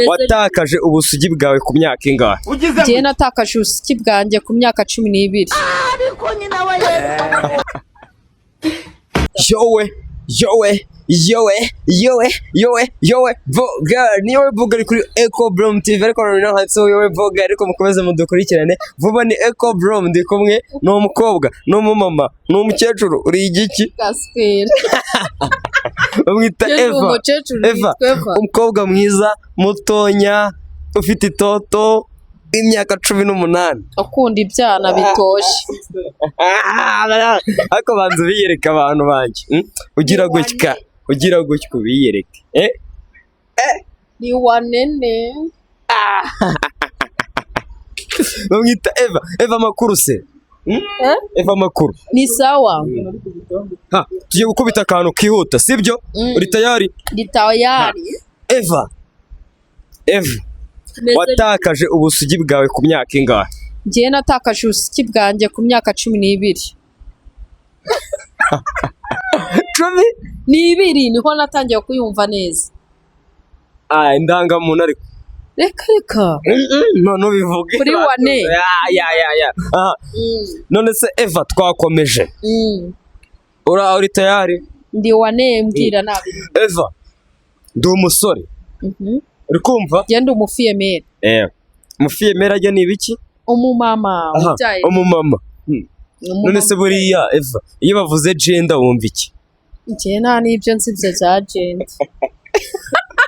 Watakaje ubusugi bwawe ku myaka ingahe? Njyewe natakaje ubusugi bwanjye ku myaka 12. Yowe, yowe, yowe, yowe, yowe, yowe voga, ni yowe voga ari kuri Eco Brom TV, ariko noneho handitseho yowe voga, ariko mukomeze mudukurikirane vuba. Ni Eco Brom, ndi kumwe n'umukobwa, n'umumama, n'umukecuru, uri igiki? Gaswera. Bamwita Njye ndi Eva. umukecuru. Eva. Nitwa Eva. Umukobwa mwiza, mutonya, ufite itoto, w'imyaka 18. Ukunda ibyana bitoshye. Ariko banza ubiyereke abantu banjye. Ugira gutya, ugira gutya, ubiyereke, eh. Ni wanene. Bamwita Eva. Eva, amakuru se? Eh? Eva, amakuru? Ni sawa. Ha, tugiye gukubita akantu kihuta, sibyo? Mm. Uri tayari? Ndi tayari. Eva, Eva, watakaje ubusugi bwawe ku myaka ingahe? Njyewe natakaje ubusugi bwanjye ku myaka 12. Cumi? N'ibiri niho natangiye kuyumva neza. Ah, indangamuntu ariko? Reka, reka. None ubivuge. Kuri wane. Ya, ya, ya, ya. Aha. None se Eva, twakomeje? Mm. Uri tayari? Ndi wane, mbwira nabi. Eva, ndi umusore. Uri kumva? Njye ndi umufille-mère. Eh, umufille-mère ajya ni ibiki? Umumama Aha, ubyaye. umumama. Umumama. None se buriya Eva, iyo bavuze gender wumva iki? Njye nta n'ibyo nzi ibyo bya gender.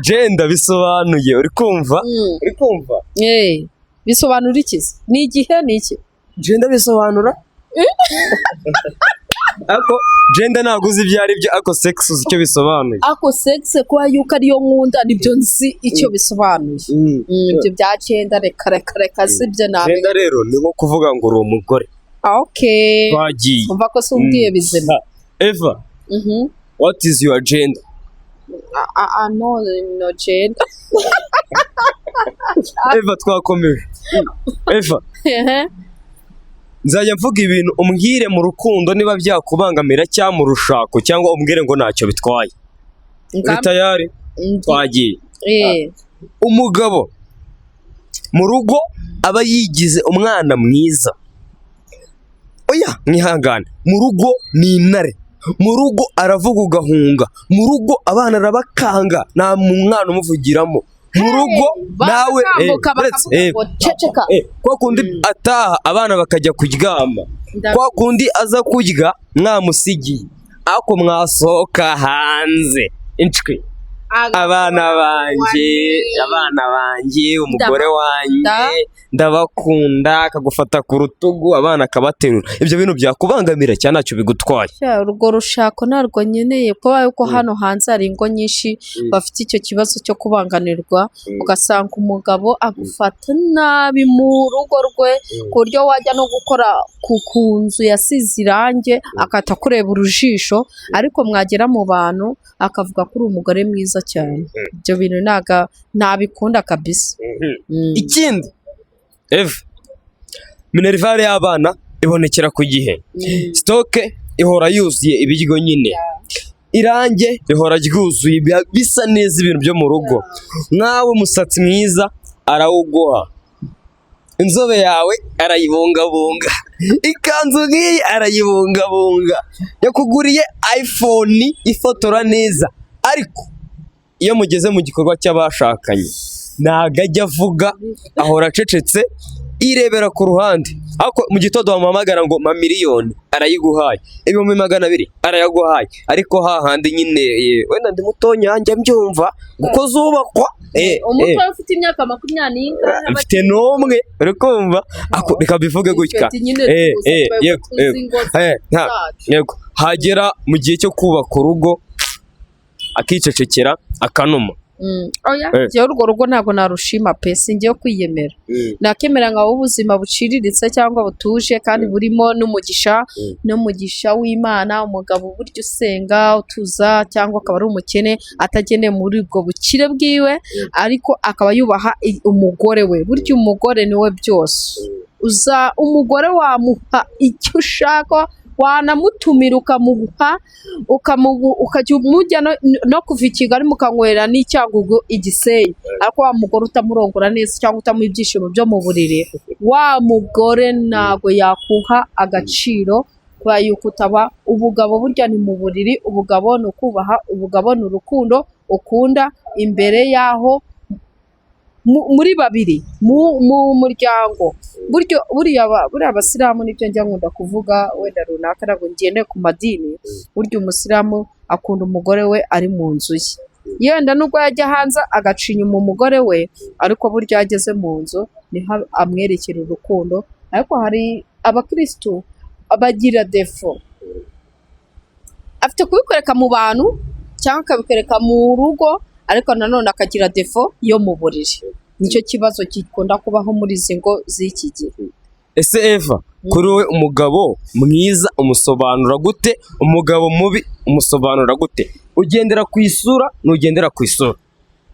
Gender bisobanuye, uri kumva? Mm. Uri kumva? Eh, bisobanura iki se? Ni igihe ni iki? Gender bisobanura, ariko gender ntabwo uzi ibyo ari byo, ariko sex uzi icyo bisobanuye. Ako sex, kuba yuko ariyo nkunda, nibyo nzi icyo bisobanuye. Ibyo bya gender, reka, reka, reka, sibyo nabi. Gender rero ni nko kuvuga ngo uri umugore. Ah, okay. Twagiye. Umva ko se umbwiye bizima. Eva, what is your gender? Ah, ah, ah, no, no gender. Eva, twakomeje. Eva, nzajya mvuga ibintu, umbwire mu rukundo niba byakubangamira cyangwa mu rushako, cyangwa umbwire ngo ntacyo bitwaye. Uri tayari? Twagiye. Eh. Umugabo mu rugo aba yigize umwana mwiza. Oya, mwihangane. Mu rugo ni intare, mu rugo aravuga ugahunga, mu rugo abana arabakanga, nta mwana umuvugiramo mu rugo nawe. Bagatambuka uretse, bakavuga ngo ceceka. Kwa kundi ataha abana bakajya kuryama, kwa kundi aza kurya mwamusigiye, ariko mwasohoka hanze inshwi, abana banjye, abana banjye, umugore wanjye ndabakunda, akagufata ku rutugu, abana akabaterura. Ibyo bintu byakubangamira cyangwa ntacyo bigutwaye? Sha, urwo rushako ntarwo nkeneye, kuba yuko hano hanze hari ingo nyinshi bafite icyo kibazo cyo kubanganirwa, ugasanga umugabo agufata nabi mu rugo rwe, ku buryo wajya no gukora ku nzu yasize irange agahita kureba urujisho, ariko mwagera mu bantu akavuga ko uri umugore mwiza cyane. Ibyo bintu ntago ntabikunda kabisa. Ikindi, Eva, minerval y'abana ibonekera ku gihe, stock ihora yuzuye, ibiryo nyine, irange rihora ryuzuye, biba bisa neza ibintu byo mu rugo. Nkawe umusatsi mwiza arawuguha, inzobe yawe arayibungabunga, ikanzu nk'iyi arayibungabunga, yakuguriye iPhone ifotora neza, ariko iyo mugeze mu gikorwa cy'abashakanye ntabwo ajya avuga, ahora acecetse, yirebera ku ruhande. Ariko mu gitondo wamuhamagara ngo ma miliyoni arayiguhaye, 200,000 arayaguhaye, ariko hahandi nyine wenda ndi mutonya, njya mbyumva kuko zubakwa. Umutwe ufite imyaka 21? Mfite n'umwe, uri kumva? Ako reka bivuge gutya. Nyine tuzi, twebwe tuzi ingo zacu. Yego, hagera mu gihe cyo kubaka urugo akicecekera, akanuma. Oya, njyewe urwo rugo ntabwo narushima pe, singiye kwiyemera. Nakemera nkaho ubuzima buciriritse cyangwa butuje kandi burimo n'umugisha, n'umugisha w'Imana, umugabo burya usenga utuza, cyangwa akaba ari umukene atagendeye muri ubwo bukire bwiwe, ariko akaba yubaha umugore we. Burya umugore niwe byose. Uza umugore wamuha icyo ushaka. Wanamutumira ukamuha, ukajya umujya no kuva i Kigali mukanywera n'icyangugu i Gisenyi, ariko wa mugore utamurongora neza cyangwa utamuha ibyishimo byo mu buriri, wa mugore ntago yakuha agaciro, kubera yuko utaba ubugabo. Burya ni mu buriri, ubugabo ni ukubaha, ubugabo ni urukundo ukunda imbere y'aho muri babiri mu muryango. Buryo buriya buriya abasilamu, nibyo njya nkunda kuvuga wenda runaka, ntabwo ngendeye ku madini, burya umusilamu akunda umugore we ari mu nzu ye. Yenda nubwo yajya hanze agaca inyuma umugore we, ariko burya iyo ageze mu nzu niho amwerekera urukundo. Ariko hari abakirisitu bagira défaut, afite kubikwereka mu bantu cyangwa akabikwereka mu rugo, ariko nanone akagira défaut yo mu buriri. Nicyo kibazo gikunda kubaho muri izi ngo z'iki gihe. Ese Eva, kuri wowe umugabo mwiza umusobanura gute? Umugabo mubi umusobanura gute? Ugendera ku isura, ntugendera ku isura?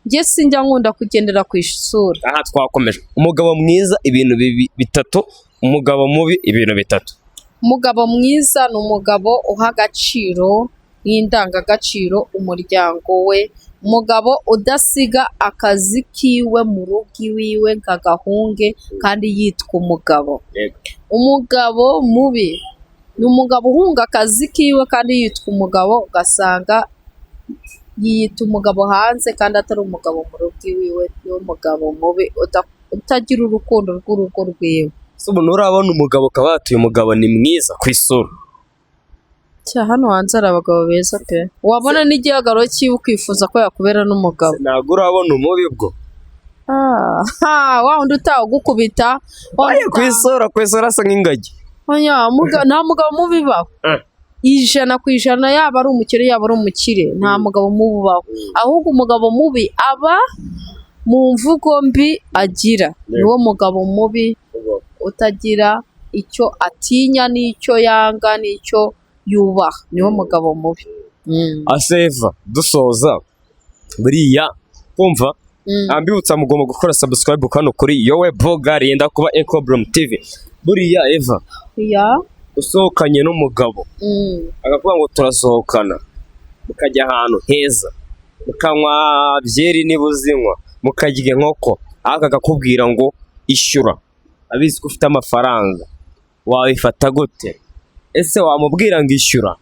Njye sinjya nkunda kugendera ku isura. Aha twakomeje. Umugabo mwiza ibintu bitatu, umugabo mubi ibintu bitatu. Umugabo mwiza ni umugabo uha agaciro n'indangagaciro umuryango we, umugabo udasiga akazi kiwe mu rugo iwiwe ngo agahunge kandi yitwa umugabo. Umugabo mubi ni umugabo uhunga akazi kiwe kandi yitwa umugabo, ugasanga yiyita umugabo hanze kandi atari umugabo mu rugo iwiwe. Niwe mugabo mubi utagira urukundo rw'urugo rwiwe. Ese ubu nturabona umugabo ukaba watuye umugabo ni mwiza ku isura? Cya hano hanze hari abagabo beza pe, wabona n'igihagararo cyiwe ukifuza ko yakubera n'umugabo. Ntabwo urabona umubi bwo? Ah, ha, wa wundi utawugukubita, wa wundi Oya, ku isura asa nk'ingagi. Oya, nta mugabo mubi ubaho. 100%, yaba ari umukire, yaba ari umukire, nta mugabo mubi ubaho. Ahubwo umugabo mubi aba mu mvugo mbi agira, niwo mugabo mubi utagira icyo atinya n'icyo yanga n'icyo yubaha, niwo mugabo mubi. Ase Eva, dusoza, buriya kumva ambibutsa mugomba gukora subscribe kano kuri Yowe Bogari yenda kuba Ecobrom TV. Buriya Eva, usohokanye n'umugabo akavuga ngo turasohokana, mukajya ahantu heza, mukanywa byeri niba uzinywa, mukarya inkoko, ariko akakubwira ngo ishyura, abizi ko ufite amafaranga, wabifata gute? Ese wamubwira ngo ishyura?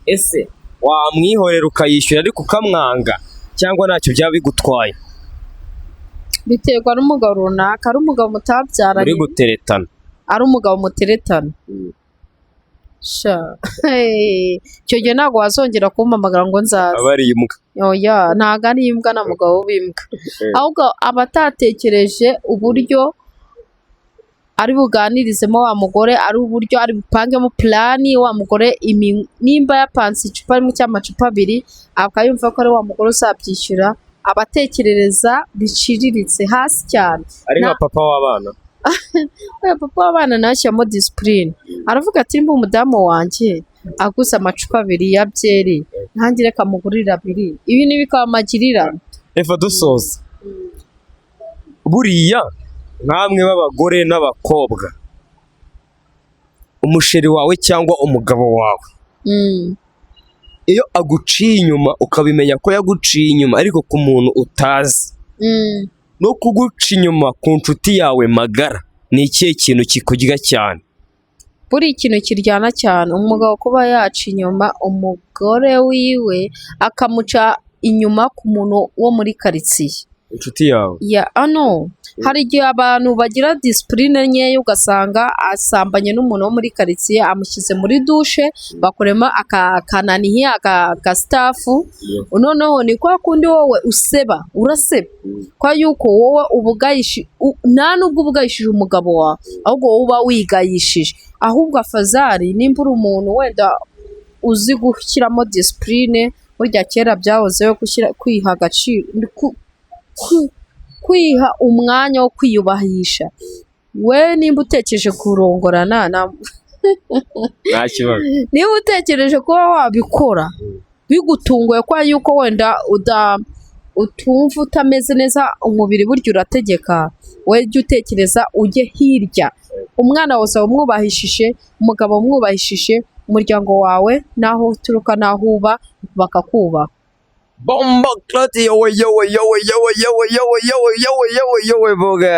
Ese wamwihorera ukayishyura ariko ukamwanga, cyangwa ntacyo byaba bigutwaye? Biterwa n'umugabo runaka. Ari umugabo mutabyaranye, Muri guteretana. ari umugabo muteretana, sha, hey, icyo gihe ntabwo wazongera kumpamagara ngo nzaze. Aba ari imbwa. Oya, ntabwo ari imbwa, nta mugabo w'imbwa, ahubwo aba atatekereje uburyo ari buganirizemo wa mugore, ari uburyo ari bupangemo plan wa mugore. Nimba yapanze icupa rimwe cyangwa amacupa abiri, akayumva ko ari wa mugore uzabyishyura, abatekerereza biciriritse hasi cyane. Ari nka papa w'abana. Oya, papa w'abana nawe ashyiramo discipline, aravuga ati nimba umudamu wanjye aguze amacupa abiri ya byeri, ntange reka mugurire abiri, ibi ni bikaba magirirane. Eva, dusoza, buriya nkamwe b'abagore n'abakobwa, umusheri wawe cyangwa umugabo wawe iyo aguciye inyuma ukabimenya ko yaguciye inyuma ariko ku muntu utazi, no kuguca inyuma ku nshuti yawe magara, ni ikihe kintu kikurya cyane? Buri ikintu kiryana cyane, umugabo kuba yaca inyuma umugore wiwe, akamuca inyuma ku muntu wo muri karitsiye. Inshuti yawe. Ya, ano hari igihe abantu bagira discipline nkeya, ugasanga asambanye n'umuntu wo muri karitsiye, amushyize muri douche, bakoremo akananihi agasitafu. Noneho ni kwa kundi wowe useba, uraseba kwa yuko wowe nta nubwo uba ugayishije umugabo wawe, ahubwo wowe uba wigayishije. Ahubwo afazari nimba uri umuntu wenda uzi gushyiramo discipline, burya kera byahozeho gushyira kwiha agaciro, kwiha umwanya wo kwiyubahisha. We nimba utekereje kurongorana Nta kibazo. Niba utekereje kuba wabikora bigutunguye, kwa yuko wenda utumva utameze neza, umubiri burya urategeka. We jya utekereza ujye hirya, umwana wawe uzaba umwubahishije, umugabo umwubahishije. Umuryango wawe n'aho uturuka n'aho uba bakakubaha. Bomba clat, yowe yowe yowe yowe yowe yowe yowe yowe yowe yowe boga.